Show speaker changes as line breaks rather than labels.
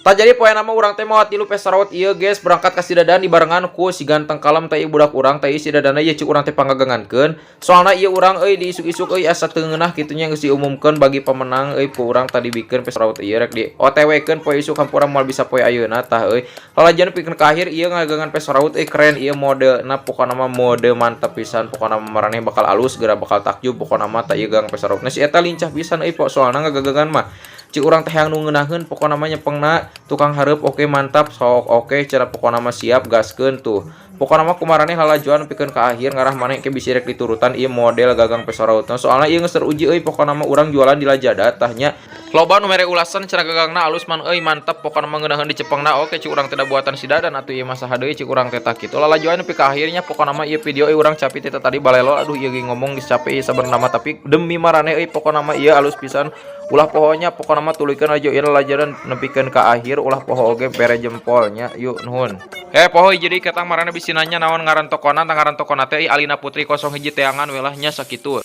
Tah, jadi poena mah urang teh mawa tilu peso raut ieu, guys, berangkat ka si Dadan dibarengan ku si ganteng kalem teh budak urang teh si Dadana ieu. Cik urang teh panggagangankeun, soalna ieu urang euy di isuk-isuk euy asa teu ngeunah kitu nya, geus diumumkeun bagi pemenang euy ku urang tadi bikeun peso raut ieu rek di OTW keun poe isuk, hampura moal bisa poe ayeuna. Tah euy, lalajoan pikeun ka akhir. Ieu ngagagangan peso raut euy keren ieu modena, pokona mah mode mantep pisan. Pokona mah maraneh bakal alus geura, bakal takjub pokona mah. Tah, ieu gagang peso raut. Nah, si eta lincah pisan euy, soalna ngagagangan mah cik urang teh yang nu ngeunaheun pokona mah, nyepengna tukang hareup. Oke, mantap, sok oke cara, pokona mah siap gaskeun tuh. Pokona mah kumaraneh lalajoan pikeun ka akhir, ngarah maneh ke bisi rek diturutan ieu model gagang peso rautna, soalna ieu geus teruji euy. Pokona mah urang jualan di Lazada, tah nya loba nu mere ulasan cara gagangna alus man euy, mantap pokona mah, ngeunaheun dicepengna. Oke, cik urang tidak buatan si Dadan atuh ieu mah, saha deui cik urang teh. Tah kitu, lalajoan nepi ka akhirnya. Pokona mah ieu video euy urang capek teh tadi balelo. Aduh, ieu ge ngomong geus capek ieu sabenerna mah, tapi demi maraneh euy pokona mah ieu alus pisan. Ulah pohonya, pokona mah tuluykeun aja ieu lalajoan nepikeun ka akhir, ulah poho oge bere jempolnya. Yuk, nuhun. Eh, poho jadi ketang maraneh bisi nanya naon ngaran tokona. Tah, ngaran tokona teh Alina Putri 01, teangan we lah nya, sakitu.